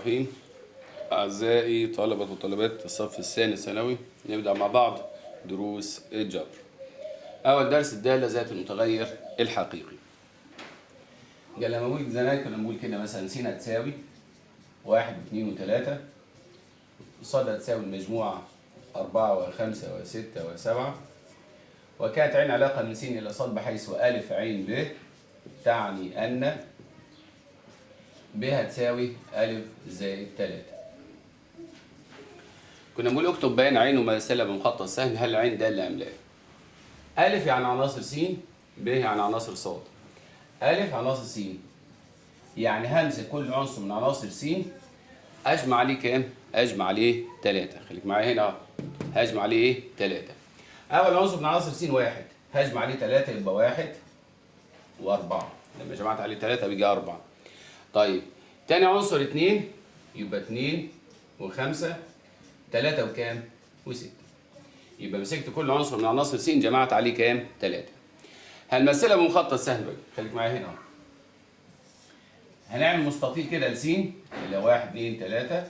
الرحيم. أعزائي طلبة وطالبات الصف الثاني الثانوي، نبدأ مع بعض دروس الجبر. أول درس الدالة ذات المتغير الحقيقي. لما بقول زمان كنا بنقول كده مثلا س هتساوي 1 و2 و3، ص هتساوي المجموعة 4 و5 و6 و7، وكانت عين علاقة من س إلى ص بحيث أ عين ب تعني أن ب هتساوي أ زائد 3. كنا بنقول اكتب بيان عين ومثلها بمخطط سهم، هل عين دالة أم لا؟ أ يعني عناصر س، ب يعني عناصر ص. أ عناصر س يعني همسك كل عنصر من عناصر س أجمع عليه كام؟ أجمع عليه 3. خليك معايا هنا أهو، هجمع عليه إيه؟ 3. أول عنصر من عناصر س 1، هجمع عليه 3 يبقى 1 و4، لما جمعت عليه 3 بيجي 4. طيب تاني عنصر 2 يبقى 2 و5، 3 وكام؟ و6. يبقى مسكت كل عنصر من عناصر س جمعت عليه كام؟ 3. هنمثلها بمخطط سهل بقى، خليك معايا هنا اهو. هنعمل مستطيل كده لس اللي هو 1 2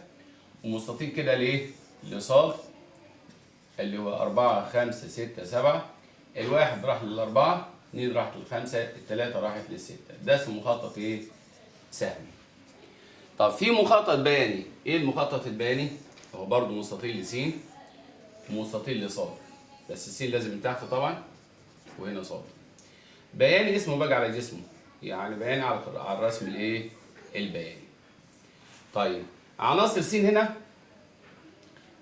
3، ومستطيل كده لايه؟ لصاد اللي هو 4 5 6 7. الواحد راح للأربعة، 2 راحت للخمسة، التلاتة راحت للستة. ده اسمه مخطط ايه؟ سهمي. طب في مخطط بياني، ايه المخطط البياني؟ هو برضه مستطيل لس ومستطيل لصاد، بس الس لازم من تحت طبعا وهنا صاد. بياني اسمه بقى على جسمه، يعني بياني على الرسم الايه؟ البياني. طيب عناصر س هنا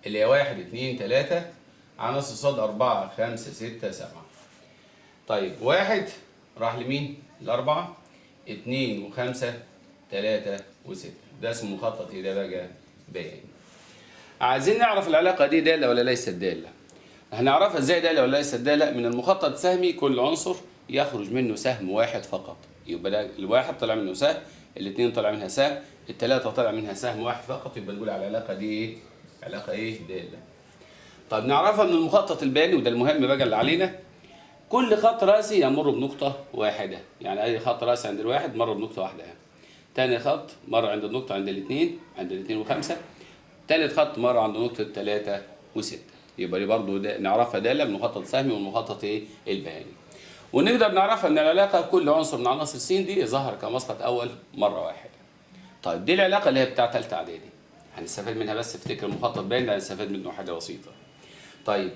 اللي هي 1 2 3، عناصر صاد 4 5 6 7. طيب 1 راح لمين؟ ل4، 2 و5 3 و6. ده اسمه مخطط ايه ده بقى؟ بياني. عايزين نعرف العلاقة دي دالة ولا ليست دالة. هنعرفها ازاي دالة ولا ليست دالة؟ من المخطط السهمي كل عنصر يخرج منه سهم واحد فقط، يبقى ده الواحد طلع منه سهم، الاثنين طلع منها سهم، الثلاثة طلع منها سهم واحد فقط، يبقى نقول على العلاقة دي ايه؟ علاقة ايه؟ دالة. طب نعرفها من المخطط البياني، وده المهم بقى اللي علينا. كل خط رأسي يمر بنقطة واحدة، يعني أي خط رأسي عند الواحد مر بنقطة واحدة يعني. تاني خط مر عند النقطة عند الاثنين، عند الاثنين وخمسة. تالت خط مر عند نقطة 3 و6. يبقى دي برضه نعرفها دالة من مخطط سهمي والمخطط ايه؟ البياني. ونقدر نعرفها من العلاقة كل عنصر من عناصر س دي ظهر كمسقط أول مرة واحدة. طيب دي العلاقة اللي هي بتاع تالتة إعدادي، هنستفاد منها بس افتكر المخطط بياني ده هنستفاد منه حاجة بسيطة. طيب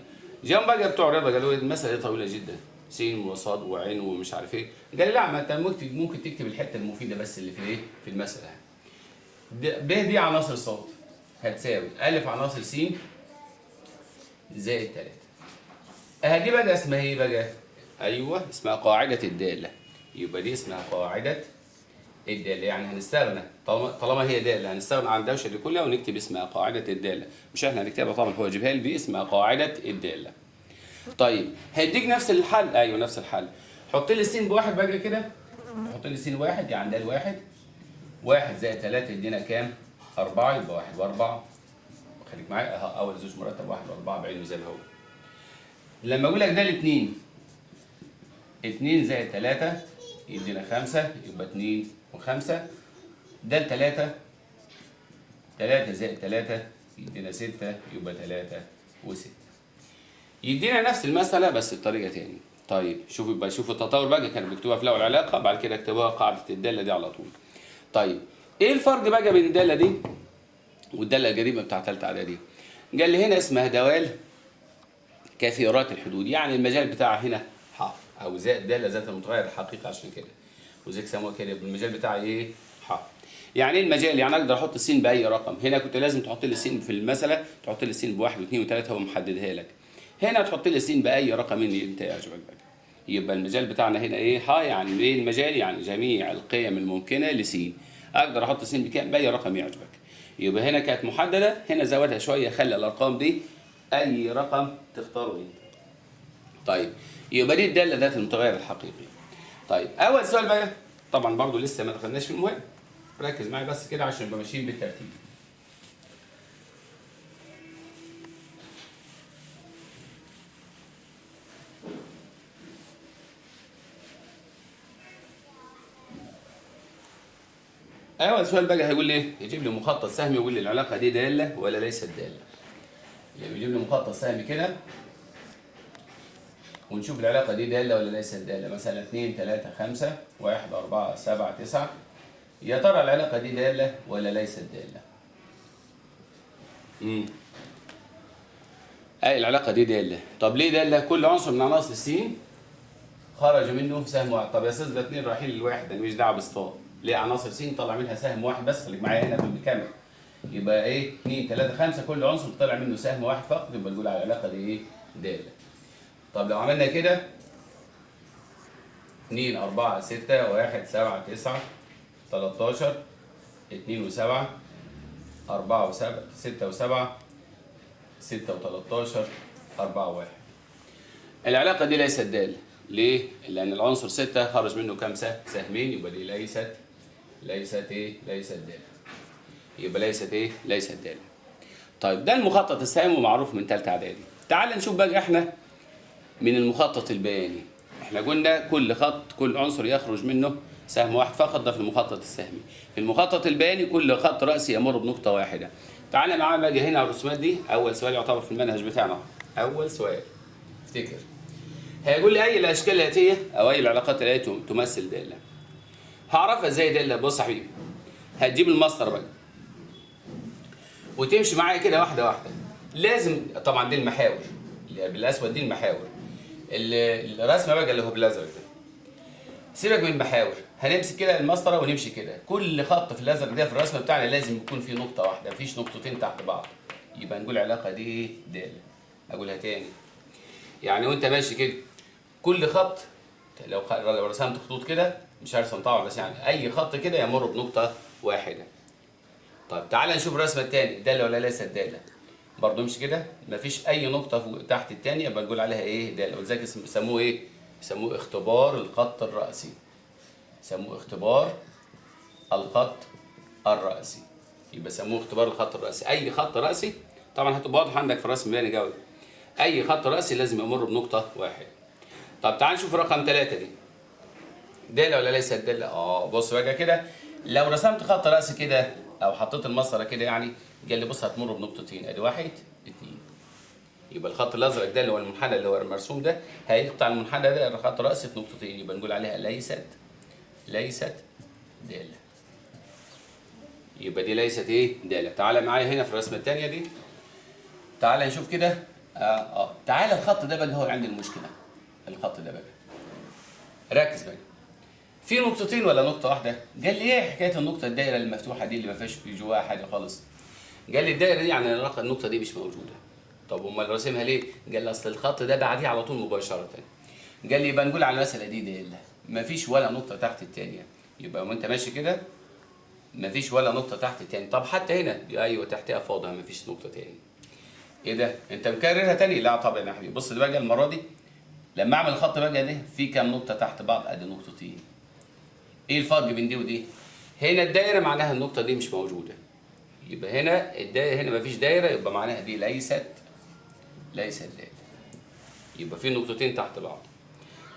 جم بقى بتوع الرياضة قالوا لي المسألة دي طويلة جدا، س وصاد وعين ومش عارف ايه. قال لي لا، ما انت ممكن تكتب الحتة المفيدة بس اللي في ايه؟ في المسألة. ب دي عناصر صاد هتساوي أ عناصر س زائد 3. أهي دي بقى اسمها ايه بقى؟ ايوه اسمها قاعدة الدالة. يبقى دي اسمها قاعدة الدالة، يعني هنستغنى طالما هي دالة هنستغنى عن الدوشة دي كلها ونكتب اسمها قاعدة الدالة. مش احنا هنكتبها طبعا، هو جيبها لي دي اسمها قاعدة الدالة. طيب هيديك نفس الحل؟ ايوه نفس الحل. حط لي س بواحد بقى كده، حط لي س واحد يعني ده الواحد، 1 زائد 3 يدينا كام؟ 4، يبقى 1 و4. خليك معايا اهو، اول زوج مرتب 1 و4 بعينه زي ما هو. لما اقول لك ده الاثنين، 2 زائد 3 يدينا 5، يبقى 2 و5. ده 3، 3 زائد 3 يدينا 6، يبقى 3 و6. يدينا نفس المسألة بس بطريقة تاني. طيب شوفوا يبقى شوفوا التطور بقى، كانوا بيكتبوها في الأول علاقة، بعد كده كتبوها قاعدة الدالة دي على طول. طيب ايه الفرق بقى بين الدالة دي والدالة القديمة بتاع تالتة إعدادي؟ قال لي هنا اسمها دوال كثيرات الحدود، يعني المجال بتاعها هنا ح أو زائد دالة ذات المتغير الحقيقي، عشان كده وزيك سموها كده المجال بتاعي ايه؟ ح. يعني ايه المجال؟ يعني اقدر احط السين باي رقم. هنا كنت لازم تحط لي السين في المسألة، تحط لي السين بواحد واثنين وثلاثة هو محددها لك. هنا تحط لي السين باي رقم انت يعجبك بقى. يبقى المجال بتاعنا هنا ايه؟ ح. يعني ايه المجال؟ يعني جميع القيم الممكنة لس. اقدر احط س بكام؟ باي رقم يعجبك. يبقى هنا كانت محددة، هنا زودها شوية، خلي الارقام دي اي رقم تختاره انت. طيب يبقى دي الدالة ذات المتغير الحقيقي. طيب اول سؤال بقى، طبعا برضو لسه ما دخلناش في المهم، ركز معايا بس كده عشان نبقى ماشيين بالترتيب. اول سؤال بقى هيقول لي ايه؟ يجيب لي مخطط سهمي ويقول لي العلاقة دي داله ولا ليست داله. يعني يجيب لي مخطط سهمي كده ونشوف العلاقة دي داله ولا ليست داله. مثلا 2 3 5 1 4 7 9، يا ترى العلاقة دي داله ولا ليست داله؟ اي العلاقة دي داله. طب ليه داله؟ كل عنصر من عناصر السين خرج منه سهم واحد. طب يا استاذ ده 2 رايحين للواحد، انا ماليش دعوه بالصاد. ليه عناصر س طلع منها سهم واحد بس؟ خليك معايا هنا بالكاميرا. يبقى ايه؟ 2 3 5 كل عنصر طلع منه سهم واحد فقط، يبقى نقول على العلاقة دي ايه؟ داله. طب لو عملنا كده 2 4 6 1 7 9 13 2 و7 4 و7 6 و7 6 و13 4 و1. العلاقة دي ليست داله. ليه؟ لأن العنصر 6 خرج منه كام سهم؟ سهمين، يبقى دي ليست ايه؟ ليست دالة. يبقى ليست ايه؟ ليست دالة. طيب ده المخطط السهمي ومعروف من ثالثة إعدادي. تعال نشوف بقى احنا من المخطط البياني. احنا قلنا كل خط كل عنصر يخرج منه سهم واحد فقط، ده في المخطط السهمي. في المخطط البياني كل خط رأسي يمر بنقطة واحدة. تعال معايا بقى هنا على الرسومات دي. أول سؤال يعتبر في المنهج بتاعنا. أول سؤال افتكر هيقول لي اي الاشكال الاتية او اي العلاقات الاتية تمثل داله. هعرفها ازاي داله؟ بص يا حبيبي، هتجيب المسطره بقى وتمشي معايا كده واحدة واحدة. لازم طبعا دي المحاور اللي بالاسود، دي المحاور. الرسمة بقى اللي هو بالازرق ده سيبك من المحاور، هنمسك كده المسطره ونمشي كده. كل خط في الازرق ده في الرسمة بتاعنا لازم يكون فيه نقطة واحدة، مفيش نقطتين تحت بعض. يبقى نقول العلاقة دي ايه؟ داله. اقولها تاني، يعني وانت ماشي كده كل خط لو رسمت خطوط كده، مش هرسم طبعا، بس يعني اي خط كده يمر بنقطة واحدة. طيب تعالى نشوف الرسمة الثانية، داله ولا ليست داله؟ برضه امشي كده مفيش اي نقطة فوق تحت الثانية، يبقى نقول عليها ايه؟ داله. ولذلك بيسموه ايه؟ بيسموه اختبار الخط الرأسي. سموه اختبار الخط الرأسي. يبقى سموه اختبار الخط الرأسي. اي خط رأسي طبعا هتبقى واضحة عندك في الرسم البياني قوي. اي خط رأسي لازم يمر بنقطة واحدة. طب تعال نشوف رقم 3 دي، داله ولا ليست داله؟ بص بقى كده، لو رسمت خط رأسي كده او حطيت المسطره كده، يعني قال لي بص هتمر بنقطتين، ادي 1 2. يبقى الخط الازرق ده اللي هو المنحنى اللي هو المرسوم ده هيقطع المنحنى ده الخط الرأسي في نقطتين، يبقى نقول عليها ليست داله. يبقى دي ليست ايه؟ داله. تعالى معايا هنا في الرسمة الثانية دي، تعالى نشوف كده. تعالى الخط ده بقى هو عندي المشكلة. الخط ده بقى ركز بقى، في نقطتين ولا نقطة واحدة؟ قال لي ايه حكاية النقطة الدائرة المفتوحة دي اللي ما فيهاش جواها حاجة خالص؟ قال لي الدائرة دي يعني النقطة دي مش موجودة. طب امال راسمها ليه؟ قال لي اصل الخط ده بعديه على طول مباشرة. قال لي يبقى نقول على المسالة دي داله، ما فيش ولا نقطة تحت الثانية. يبقى وانت ماشي كده ما فيش ولا نقطة تحت الثانية. طب حتى هنا ايوه تحتها فاضية ما فيش نقطة ثانية. ايه ده؟ انت مكررها تاني؟ لا طبعا يا حبيبي. بص بقى المرة دي لما اعمل الخط بقى ده في كام نقطة تحت بعض؟ ادي نقطتين. ايه الفرق بين دي ودي؟ هنا الدايرة معناها النقطة دي مش موجودة. يبقى هنا الدايرة هنا مفيش دايرة، يبقى معناها دي ليست دايرة. يبقى في نقطتين تحت بعض.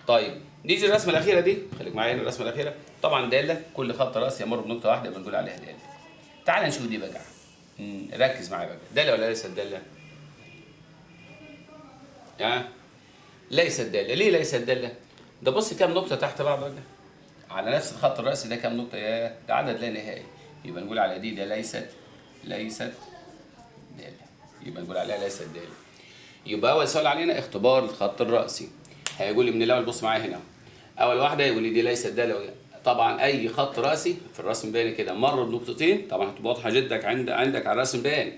طيب نيجي الرسمة الاخيرة دي، خليك معايا هنا الرسمة الاخيرة. طبعا داله، كل خط راسي يمر بنقطة واحدة بنقول عليها داله. تعال نشوف دي بقى. ركز معايا بقى، داله ولا ليست داله؟ ليست داله. ليه ليست داله؟ ده بص كام نقطة تحت بعض بقى على نفس الخط الرأسي ده، كام نقطة؟ يا ده عدد لا نهائي. يبقى نقول على دي ده ليست داله. يبقى نقول عليها ليست داله. يبقى اول سؤال علينا اختبار الخط الرأسي. هيقول لي من الاول، بص معايا هنا، اول واحدة يقول لي دي ليست داله. طبعا اي خط رأسي في الرسم البياني كده مر بنقطتين، طبعا هتبقى واضحة جدا عندك على الرسم البياني.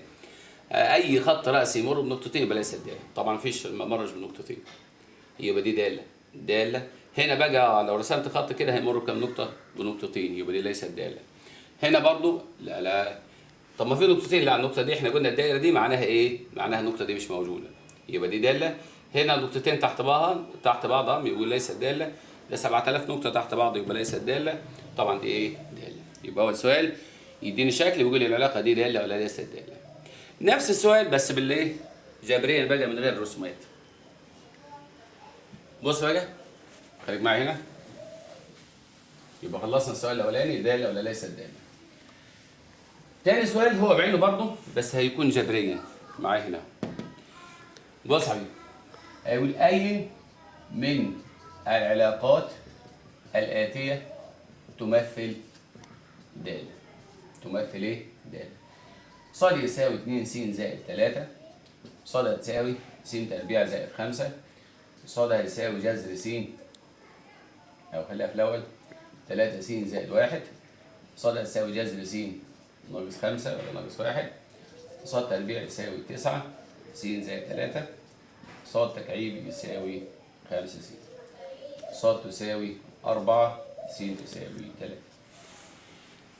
اي خط رأسي يمر بنقطتين يبقى ليست داله. طبعا مفيش ما مرش بنقطتين، يبقى دي داله. داله هنا بقى لو رسمت خط كده هيمر بكام نقطة؟ بنقطتين، يبقى دي ليست داله. هنا برضو لا لا، طب ما في نقطتين، لا النقطة دي احنا قلنا الدائرة دي معناها ايه؟ معناها النقطة دي مش موجودة، يبقى دي داله. هنا نقطتين تحت بعض تحت بعض يبقى ليست داله. ده 7000 نقطة تحت بعض يبقى ليست داله. طبعا دي ايه؟ داله. يبقى اول سؤال يديني شكل ويقول لي العلاقة دي داله ولا ليست داله. نفس السؤال بس بالايه؟ جبريا بقى من غير رسومات. بص بقى خليك معايا هنا. يبقى خلصنا السؤال الاولاني، داله ولا ليست داله. تاني سؤال هو بعينه برضه بس هيكون جبريا معايا هنا. بص يا حبيبي، هيقول اي من العلاقات الآتية تمثل د. تمثل ايه؟ د. ص يساوي 2 س زائد 3، ص تساوي س تربيع زائد 5، ص هيساوي جذر س، أو خليها في الأول 3 س زائد 1، ص تساوي جذر س ناقص 5 ولا ناقص 1، ص تربيع يساوي 9 س زائد 3، ص تكعيب يساوي 5 س، ص تساوي 4 س تساوي 3.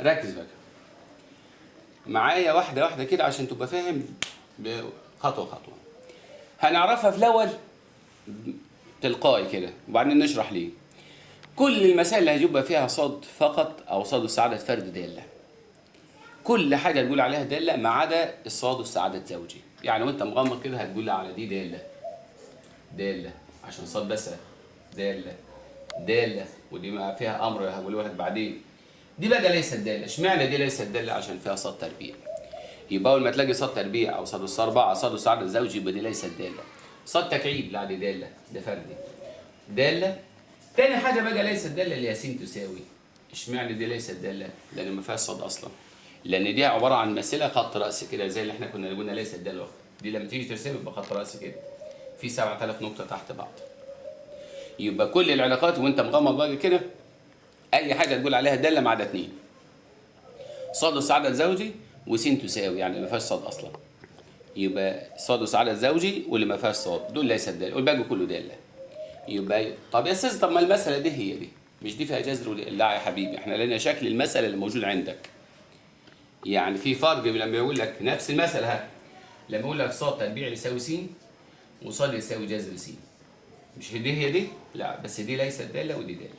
ركز بقى معايا واحدة واحدة كده عشان تبقى فاهم خطوة خطوة. هنعرفها في الأول تلقائي كده وبعدين نشرح ليه. كل المسائل اللي هيبقى فيها صاد فقط أو صاد أس عدد فرد دالة، كل حاجة تقول عليها دالة ما عدا الصاد أس عدد زوجي. يعني وأنت مغمض كده هتقول على دي دالة، دالة عشان صاد بس، دالة دالة، ودي ما فيها أمر هقوله لك بعدين. دي بقى ليست دالة. اشمعنى دي ليست دالة؟ عشان فيها صاد تربيع. يبقى أول ما تلاقي صاد تربيع أو صاد أس 4 صاد أس عدد زوجي يبقى دي ليست دالة. صاد تكعيب لا دي دالة، ده فردي دالة. تاني حاجة بقى ليست دالة اللي هي س تساوي. اشمعنى دي ليست دالة؟ لأن ما فيهاش صاد أصلا، لأن دي عبارة عن مسألة خط رأس كده زي اللي احنا كنا قلنا ليست دالة. دي لما تيجي ترسم يبقى خط رأس كده في 7000 نقطة تحت بعض. يبقى كل العلاقات وأنت مغمض بقى كده أي حاجة تقول عليها دالة ما عدا 2، صاد أس عدد زوجي وس تساوي، يعني ما فيهاش صاد أصلا. يبقى صاد أس عدد زوجي واللي ما فيهاش صاد دول ليست دالة، والباقي كله دالة. يبقى طب يا أستاذ، طب ما المسألة دي هي دي، مش دي فيها جذر ودي؟ لا يا حبيبي، احنا لنا شكل المسألة اللي موجود عندك. يعني في فرق لما يقول لك نفس المسألة، ها لما يقول لك صاد تربيع يساوي س وصاد يساوي جذر س، مش دي هي دي؟ لا، بس دي ليست دالة ودي دالة.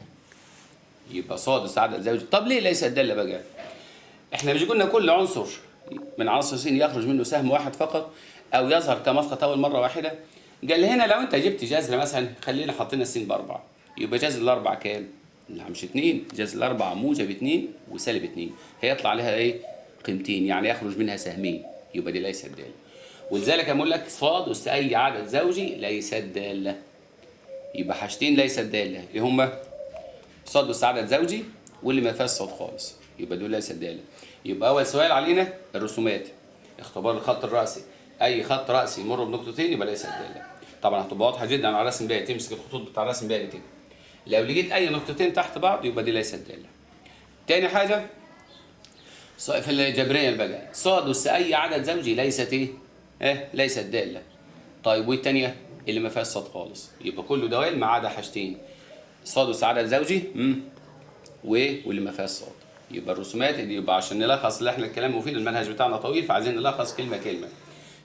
يبقى صاد أس عدد زوجي. طب ليه ليست دالة بقى؟ احنا مش قلنا كل عنصر من عناصر س يخرج منه سهم واحد فقط او يظهر كمسقط اول مرة واحدة؟ قال هنا لو انت جبت جذر مثلا، خلينا حطينا س ب4، يبقى جذر الاربعة كام؟ لا مش 2، جذر الاربعة موجب 2 وسالب 2، هيطلع عليها ايه؟ قيمتين، يعني يخرج منها سهمين، يبقى دي ليست دالة. ولذلك اقول لك صاد أس اي عدد زوجي ليست دالة. يبقى حاجتين ليست دالة، ايه هما؟ صاد أس عدد زوجي واللي ما فيهاش صاد خالص، يبقى دول ليست دالة. يبقى أول سؤال علينا الرسومات، اختبار الخط الرأسي، أي خط رأسي يمر بنقطتين يبقى ليست دالة. طبعا هتبقى واضحة جدا على رسم بائي، تمسك الخطوط بتاع رسم بائي كده، لو لقيت أي نقطتين تحت بعض يبقى دي ليست دالة. تاني حاجة في الجبرية بقى، صاد أس أي عدد زوجي ليست إيه؟ ليست دالة. طيب والتانية اللي ما فيهاش صاد خالص، يبقى كله دوال ما عدا حاجتين، صاد أس عدد زوجي واللي ما فيهاش صاد. يبقى الرسومات دي، يبقى عشان نلخص اللي احنا الكلام مفيد، المنهج بتاعنا طويل فعايزين نلخص كلمة كلمة.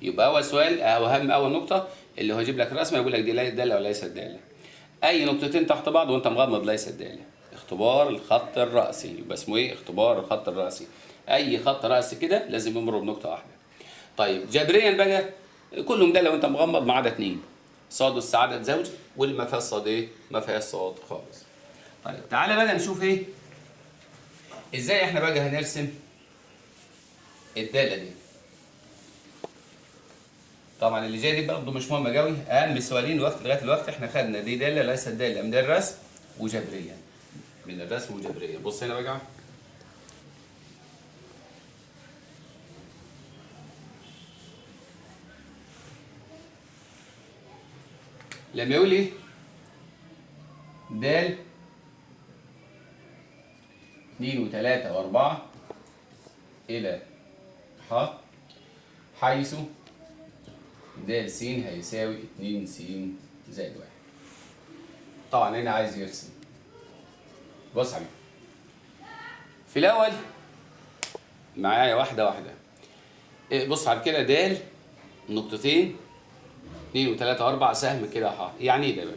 يبقى اول سؤال او اهم اول نقطة اللي هو يجيب لك رسمه يقول لك دي داله ولا ليست داله. اي نقطتين تحت بعض وانت مغمض ليست داله. اختبار الخط الرأسي، يبقى اسمه ايه؟ اختبار الخط الرأسي. اي خط رأسي كده لازم يمر بنقطة واحدة. طيب جبريا بقى كلهم داله وانت مغمض ما عدا 2، صاد أس عدد زوجي واللي ما فيهاش صاد ايه؟ ما فيهاش صاد خالص. طيب تعالى بقى نشوف ايه؟ ازاي احنا بقى هنرسم الدالة دي. طبعا اللي جاي دي برضه مش مهمة قوي، اهم سؤالين وقت لغاية الوقت احنا خدنا دي داله ليست داله من الرسم وجبريا، من الرسم وجبريا. بص هنا بقى، لما يقول ايه؟ د 2 و3 و4 إلى ح، حيث د س هيساوي 2 س زائد 1. طبعا هنا عايز يرسم. بص يا حبيبي، في الأول معايا واحدة واحدة. بص على كده، د نقطتين 2 و3 و4 سهم كده ح. يعني ايه ده بقى؟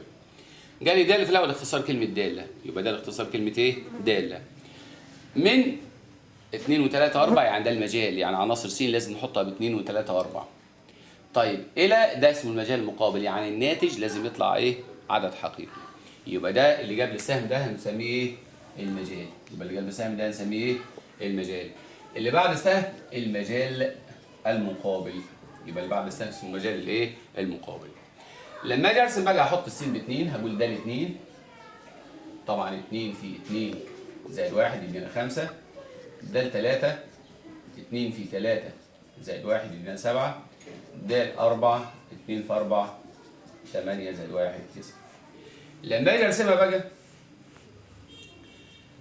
جالي د في الأول اختصار كلمة دالة، يبقى ده اختصار كلمة ايه؟ دالة. من 2 و3 و4 يعني ده المجال، يعني عناصر س لازم نحطها ب 2 و3 و4. طيب الى ده اسمه المجال المقابل، يعني الناتج لازم يطلع ايه؟ عدد حقيقي. يبقى ده اللي جاب السهم ده هنسميه ايه؟ المجال. يبقى اللي جاب السهم ده هنسميه ايه؟ المجال. اللي بعد السهم المجال المقابل، يبقى اللي بعد السهم اسمه المجال الايه؟ المقابل. لما اجي ارسم بقى هحط السين ب2، هقول ده 2، طبعا 2 في 2 زائد 1 يدينا 5، ده 3، 2 في 3 زائد 1 يدينا 7، ده 4، 2 في 4 8 زائد 1 9. لما اجي ارسمها بقى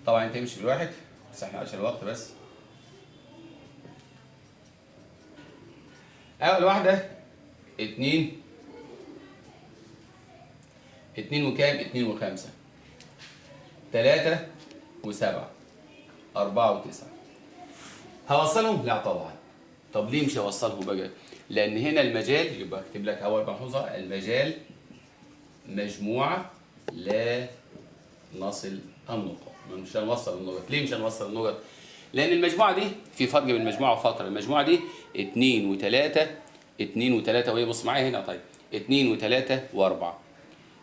طبعا انت تمشي بالواحد بس احنا عشان الوقت بس. اول واحدة 2 2 وكام؟ 2 و5، 3 و7، 4 و9. هوصلهم؟ لا طبعا. طب ليه مش هوصلهم بقى؟ لان هنا المجال، يبقى اكتب لك اول ملحوظة، المجال مجموعة لا نصل النقط. مش هنوصل النقط. ليه مش هنوصل النقط؟ لان المجموعة دي في فرق بين مجموعة وفترة. المجموعة دي 2 و3، 2 و3 وايه؟ بص معايا هنا، طيب 2 و3 و4،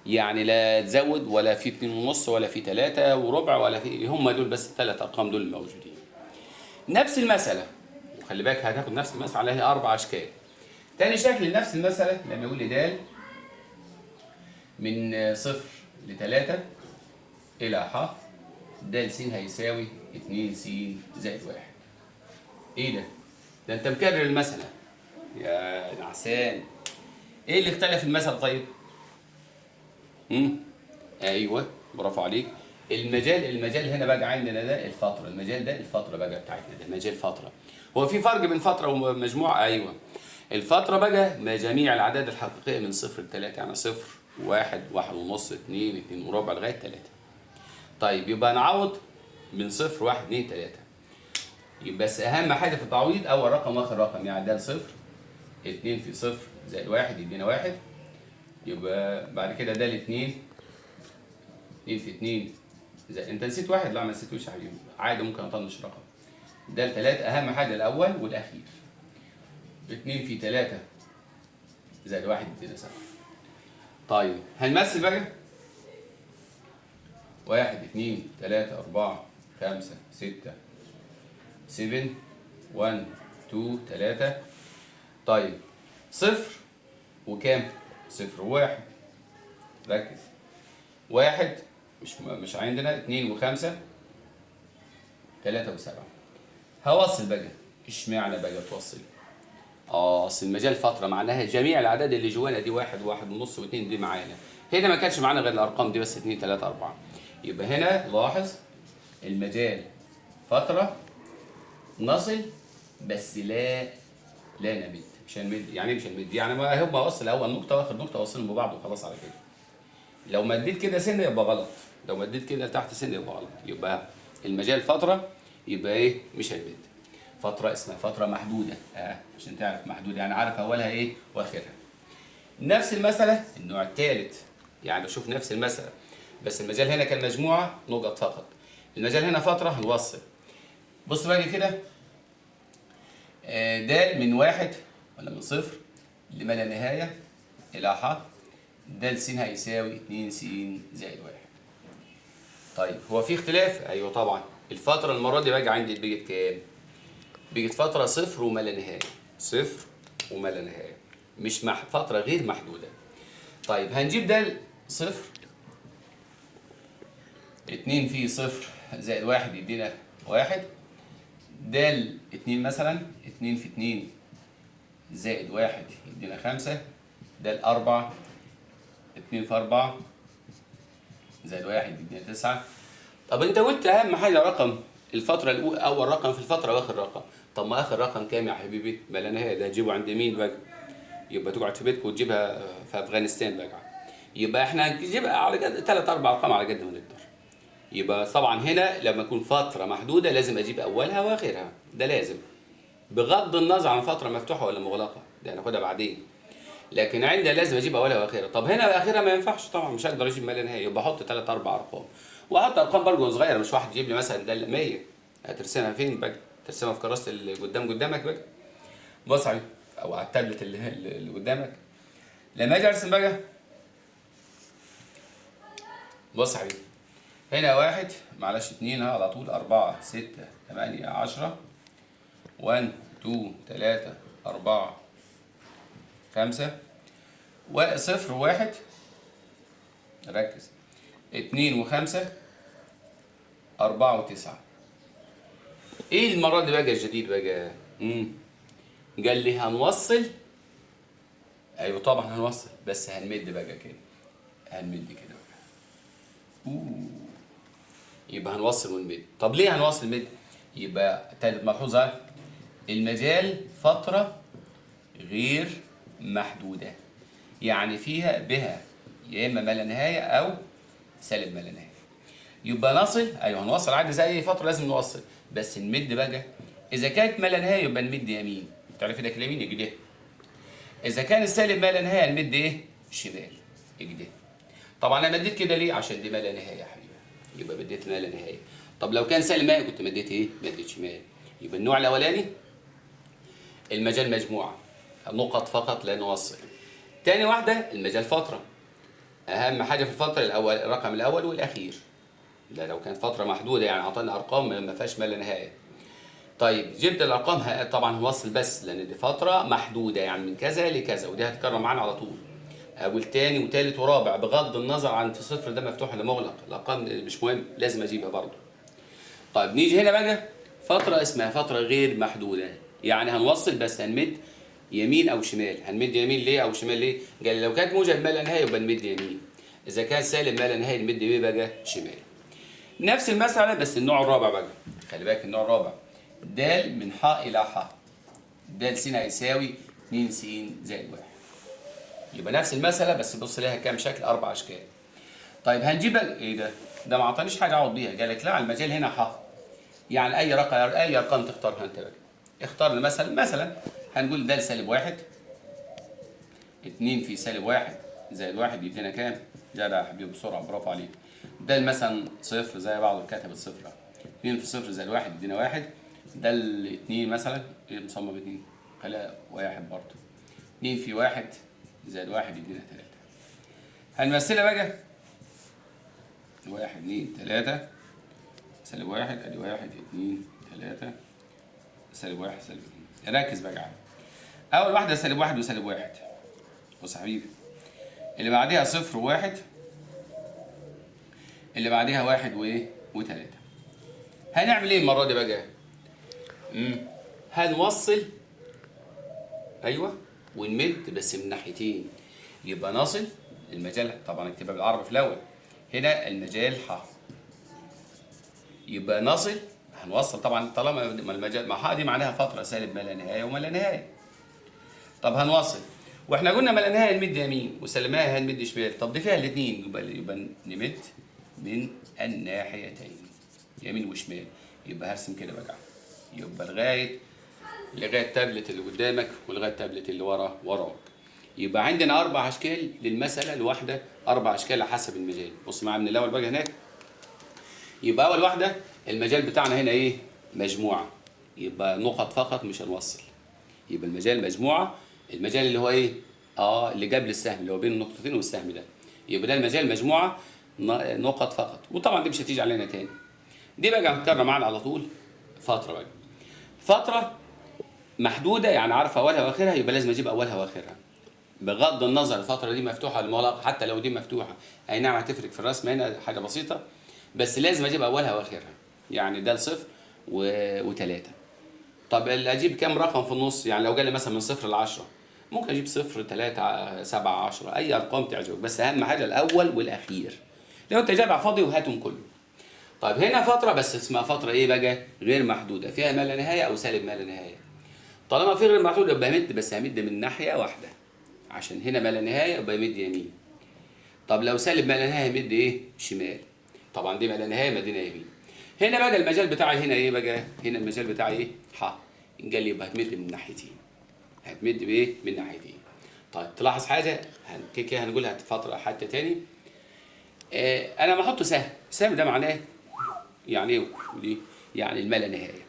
يعني لا تزود ولا في 2.5 ولا في 3.25 ولا في، هم دول بس الثلاث ارقام دول الموجودين. نفس المسالة، وخلي بالك هتاخد نفس المسالة عليها 4 اشكال. تاني شكل لنفس المسالة لما يقول لي د من 0 ل3 الى ح، د س هيساوي 2 س زائد 1. ايه ده؟ ده انت مكرر المسالة يا نعسان. ايه اللي اختلف المسالة طيب؟ ايوه برافو عليك. المجال هنا بقى عندنا ده الفترة، المجال ده الفترة بقى بتاعتنا، ده مجال فترة. هو في فرق بين فترة ومجموعة؟ ايوه. الفترة بقى ما جميع الاعداد الحقيقية من 0 ل 3، يعني 0 1 1.5 2 2.25 لغاية 3. طيب يبقى نعوض من 0 1 2 3. يبقى بس اهم حاجة في التعويض اول رقم واخر رقم، يعني ده 0 2 في 0 زائد 1 يدينا 1، يبقى بعد كده ده 2 2 في 2 زائد، انت نسيت 1؟ لا ما نسيتوش يا حبيبي، عادي ممكن اطنش رقم. ده 3، اهم حاجة الاول والاخير. 2 في 3 زائد 1 يدينا 7. طيب هنمثل بقى 1 2 3 4 5 6 7 1 2 3. طيب 0 وكام؟ 0 و1، ركز، 1 مش عندنا، 2 و5 3 و7. هوصل بقى. اشمعنى بقى توصل؟ اصل المجال فترة معناها جميع الاعداد اللي جوانا دي 1 و1.5 و2 دي معانا. هنا ما كانش معانا غير الارقام دي بس 2 3 4. يبقى هنا لاحظ المجال فترة نصل بس لا نمد، مش هنمد. يعني ايه مش هنمد؟ يعني ما هم وصل اول نقطة واخر نقطة وصلهم ببعض وخلاص على كده. لو مديت كده سنة يبقى غلط، لو مديت كده تحت سنة يبقى غلط. يبقى المجال فترة يبقى ايه؟ مش هنمد. فترة اسمها فترة محدودة، عشان تعرف محدودة يعني عارف اولها ايه واخرها. نفس المسالة النوع الثالث، يعني بشوف نفس المسالة بس المجال هنا كان مجموعة نقط فقط، المجال هنا فترة هنوصل. بص بقى كده، د من 1 ولا من 0 لما لا نهاية إلى ح، د س هيساوي 2 س زائد 1. طيب هو في اختلاف؟ أيوه طبعا. الفترة المرة دي بقى عندي بقت كام؟ بقت فترة 0 وما لا نهاية، 0 وما لا نهاية، مش فترة غير محدودة. طيب هنجيب د 0 2 في 0 زائد 1 يدينا 1، د 2 مثلا 2 في 2 زائد 1 يدينا 5، د 4 2 في 4 زائد 1 يدينا 9. طب انت قلت اهم حاجة رقم الفترة الاولى، اول رقم في الفترة واخر رقم. طب ما اخر رقم كام يا حبيبي؟ ما لا نهاية، ده هتجيبه عند مين بقى؟ يبقى تقعد في بيتك وتجيبها في افغانستان بقى. يبقى احنا هنجيبها على قد 3 4 ارقام على قد ما نقدر. يبقى طبعا هنا لما يكون فترة محدودة لازم اجيب اولها واخرها، ده لازم، بغض النظر عن فترة مفتوحة ولا مغلقة، ده هناخدها بعدين. لكن عندنا لازم اجيب اولها واخرها. طب هنا اخرها ما ينفعش طبعا، مش هقدر اجيب ما لا نهاية، يبقى احط 3 4 ارقام، واحط ارقام برضه صغيرة، مش واحد يجيب لي مثلا ده 100، هترسمها فين بقى؟ ترسمها في كراسة اللي قدامك بقى؟ بص عليه او على التابلت اللي قدامك. لما اجي ارسم بقى بص يا حبيبي، هنا 1 معلش 2 على طول 4 6 8 10 1 2 3 4 5 و0 1، ركز، 2 و5 4 و9. ايه المرة دي بقى الجديد بقى؟ قال لي هنوصل. ايوه طبعا هنوصل، بس هنمد بقى كده، هنمد كده بقى. يبقى هنوصل ونمد. طب ليه هنوصل نمد؟ يبقى تالت ملحوظة، المجال فترة غير محدودة، يعني فيها بها يا اما ما لا نهاية او سالب ما لا نهاية. يبقى نصل، ايوه هنوصل عادي زي اي فترة لازم نوصل، بس نمد بقى. اذا كانت ما لا نهاية يبقى نمد يمين، تعرف ده اليمين يجي ده. اذا كان السالب ما لا نهاية نمد ايه؟ شمال يجي ده. طبعا انا مديت كده ليه؟ عشان دي ما لا نهاية يا حبيبي، يبقى مديت ما لا نهاية. طب لو كان سالب ما كنت مديت ايه؟ مديت شمال. يبقى النوع الاولاني المجال مجموعة نقط فقط لا نوصل. تاني واحدة المجال فترة، اهم حاجة في الفترة الاول الرقم الاول والاخير، ده لو كانت فترة محدودة يعني اعطانا ارقام ما فيهاش ما لا نهاية. طيب جبت الارقام طبعا هوصل بس لان دي فترة محدودة يعني من كذا لكذا، ودي هتكرر معانا على طول، اول تاني وتالت ورابع بغض النظر عن في صفر ده مفتوح ولا مغلق، الارقام مش مهم لازم اجيبها برضه. طيب نيجي هنا بقى فترة اسمها فترة غير محدودة، يعني هنوصل بس هنمد يمين او شمال. هنمد يمين ليه او شمال ليه؟ قال لو كانت موجب ما لا نهاية يبقى نمد يمين، اذا كان سالب ما لا نهاية نمد ايه بقى؟ شمال. نفس المسالة بس النوع الرابع بقى، خلي بالك النوع الرابع د من ح الى ح، د س هيساوي 2 س زائد 1. يبقى نفس المسالة بس بص ليها كام شكل؟ 4 اشكال. طيب هنجيب ايه ده؟ ده ما اعطانيش حاجة اقعد بيها، قال لك لا المجال هنا ح، يعني اي رقم اي ارقام تختارها انت بقى. اختار مثلا هنقول د سالب 1 2 في سالب 1 زائد 1 يدينا كام؟ جدع يا حبيبي بسرعة، برافو عليك. د مثلا صفر زي بعضه، كتب الصفر، 2 في صفر زائد 1 يدينا 1. د 2 مثلا ايه مصمم 2 خليها 1 برضه، 2 في 1 زائد 1 يدينا 3. هنمثلها بقى 1 2 3 سالب 1، ادي 1 2 3 سالب 1 سالب 2. ركز بقى على اول واحدة سالب 1 وسالب 1، بص يا حبيبي، اللي بعديها صفر وواحد، اللي بعديها 1 وايه؟ و3. هنعمل ايه المرة دي بقى؟ هنوصل ايوه ونمد بس من ناحيتين. يبقى نصل المجال، طبعا اكتبها بالعربي في الاول، هنا المجال ح، يبقى نصل هنوصل طبعا طالما المجال مع ح دي معناها فترة سالب ما لا نهاية وما لا نهاية. طب هنوصل، واحنا قلنا ما لا نهاية نمد يمين وسالب ما لا نهاية نمد شمال، طب دي فيها الاثنين، يبقى نمد من الناحيتين يمين وشمال. يبقى هرسم كده بقى، يبقى لغاية التابلت اللي قدامك ولغاية التابلت اللي وراك. يبقى عندنا 4 اشكال للمسالة الواحدة، 4 اشكال على حسب المجال. بص معايا من الاول بقى هناك. يبقى اول واحدة المجال بتاعنا هنا ايه؟ مجموعة، يبقى نقط فقط مش هنوصل. يبقى المجال مجموعة، المجال اللي هو ايه؟ اللي قبل السهم اللي هو بين النقطتين والسهم ده، يبقى ده المجال مجموعة نقط فقط. وطبعا دي مش هتيجي علينا تاني، دي بقى هتكرر معانا على طول. فترة بقى، فترة محدودة يعني عارفه اولها واخرها، يبقى لازم اجيب اولها واخرها بغض النظر الفترة دي مفتوحة ولا مغلقة. حتى لو دي مفتوحة اي نعم هتفرق في الرسم هنا حاجة بسيطة، بس لازم اجيب اولها واخرها، يعني ده صفر و3. طب اجيب كام رقم في النص؟ يعني لو جالي مثلا من 0 ل 10 ممكن اجيب 0 3 7 10، اي ارقام تعجبك، بس اهم حاجة الاول والاخير. لو انت جايب فاضي وهاتهم كله. طيب هنا فترة بس اسمها فترة ايه بقى؟ غير محدودة، فيها ما لا نهاية او سالب ما لا نهاية. طالما في غير محدود يبقى همد، بس همد من ناحية واحدة، عشان هنا ما لا نهاية يبقى يمد يمين. طب لو سالب ما لا نهاية يمد ايه؟ شمال. طبعا دي ما لا نهاية مدينا يمين. هنا بقى المجال بتاعي هنا ايه بقى؟ هنا المجال بتاعي ايه؟ ح. قال لي يبقى هتمد من ناحيتين. هتمد بايه؟ من ناحيتين. طيب تلاحظ حاجة كده هنقولها فترة حتى تاني. انا ما احط سهم، السهم ده معناه يعني ايه؟ ودي يعني الما لا نهاية.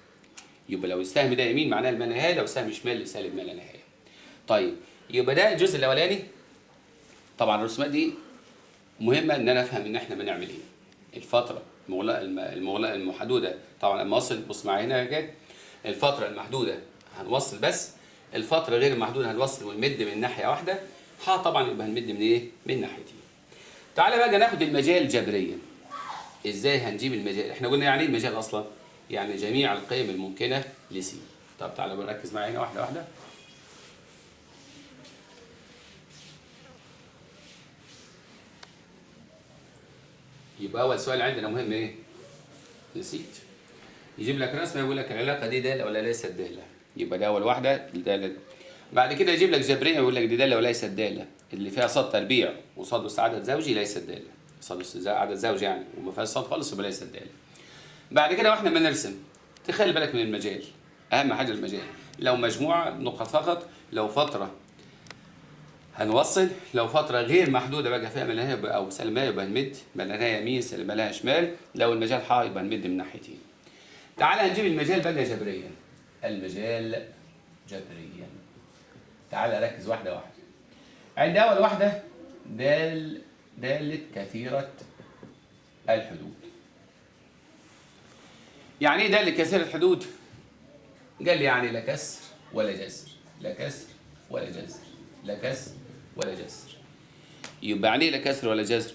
يبقى لو السهم ده يمين معناه الما لا نهاية، لو السهم شمال سالب ما لا نهاية. طيب يبقى ده الجزء الاولاني. طبعا الرسومات دي مهمة ان انا افهم ان احنا بنعمل ايه. الفترة المغلقة المحدودة طبعا لما اصل، بص معايا هنا يا جاد، الفترة المحدودة هنوصل بس، الفترة غير المحدودة هنوصل ونمد من ناحية واحدة، ح طبعا يبقى هنمد من ايه؟ من ناحيتين. تعالى بقى ناخد المجال جبريا. ازاي هنجيب المجال؟ احنا قلنا يعني ايه المجال اصلا؟ يعني جميع القيم الممكنة لس. طب تعالى بقى ركز معايا هنا واحدة واحدة. يبقى اول سؤال عندنا مهم ايه؟ نسيت. يجيب لك رسمه يقول لك العلاقة دي داله ولا ليست داله، يبقى ده اول واحدة داله. بعد كده يجيب لك جبرية يقول لك دي داله وليست داله، اللي فيها صاد تربيع وصاد أس عدد زوجي ليست داله، صاد أس عدد زوجي يعني وما فيهاش صاد خالص يبقى ليست داله. بعد كده واحنا بنرسم تخلي بالك من المجال، اهم حاجة المجال. لو مجموعة نقط فقط، لو فترة هنوصل، لو فترة غير محدودة بقى فيها ما او سالب ما يبقى هنمد، ما لها يمين سالب ما لها شمال، لو المجال ح يبقى هنمد من ناحيتين. تعالى هنجيب المجال بقى جبريا. المجال جبريا. تعالى ركز واحدة واحدة. عند اول واحدة دال دالة كثيرة الحدود. يعني ايه دالة كثيرة الحدود؟ قال لي يعني لا كسر ولا جذر، لا كسر ولا جذر، لا كسر ولا جذر. يبقى يعني ايه لا كسر ولا جذر؟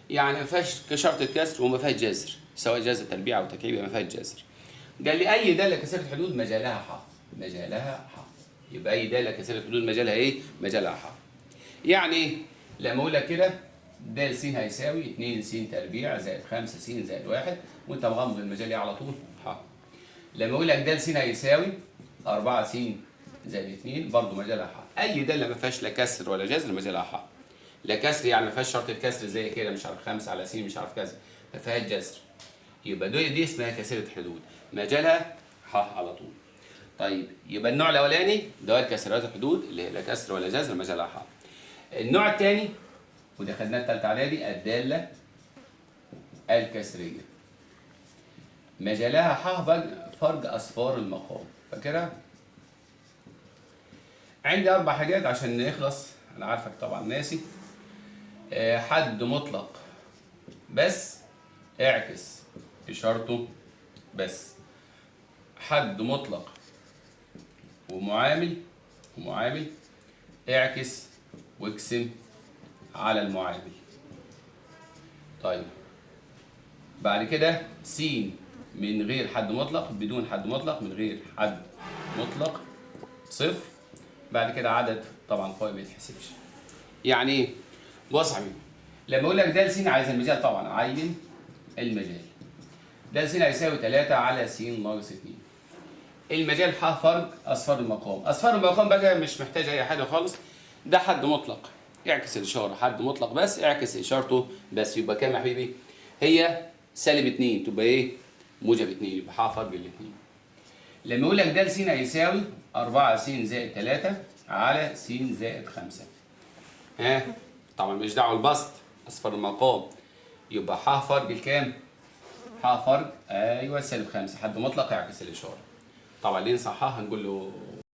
يعني ما فيهاش شرط كسر وما فيهاش جذر، سواء جذر تربيع او تكعيب ما فيهاش جذر. قال لي اي داله كثيرة الحدود مجالها ح، مجالها ح. يبقى اي داله كثيرة الحدود مجالها ايه؟ مجالها ح. يعني ايه؟ لما اقول لك كده د س هيساوي 2 س تربيع زائد 5 س زائد 1 وانت مغمض المجال ايه على طول؟ ح. لما اقول لك د س هيساوي 4 س زائد 2 برضه مجالها ح. اي داله ما فيهاش لا كسر ولا جذر مجالها ح. لا كسر يعني ما فيهاش شرط الكسر زي كده مش عارف 5 على س مش عارف كذا، ما فيهاش جذر. يبقى دي اسمها كثيرة حدود، مجالها ح على طول. طيب يبقى النوع الاولاني دوال كثيرات الحدود اللي هي لا كسر ولا جذر مجالها ح. النوع الثاني وده خدناه الثالثة اعدادي الدالة الكسريه. مجالها ح فرج اصفار المقام، فاكرها؟ عندي 4 حاجات عشان نخلص، انا عارفك طبعا ناسي. حد مطلق بس، اعكس اشارته بس، حد مطلق ومعامل، ومعامل اعكس واقسم على المعامل. طيب بعد كده س من غير حد مطلق، بدون حد مطلق، من غير حد مطلق صفر. بعد كده عدد طبعا فوق ما يتحسبش. يعني ايه؟ بص يا حبيبي، لما اقول لك د س عايز المجال طبعا عين المجال. د س هيساوي 3 على س ناقص 2. المجال ح فرج اصفار المقام، اصفار المقام بقى مش محتاج اي حاجة خالص، ده حد مطلق اعكس الاشارة، حد مطلق بس اعكس اشارته بس، يبقى كام يا حبيبي؟ هي سالب 2 تبقى ايه؟ موجب 2، يبقى ح فرج الاثنين. لما اقول لك د س هيساوي 4 س زائد 3 على س زائد 5. ها؟ طبعا مش دعوه البسط، اصفار المقام، يبقى ح فرج الكام؟ ح فرج ايوه سالب 5، حد مطلق يعكس الاشارة. طبعا ليه نصححها؟ هنقول له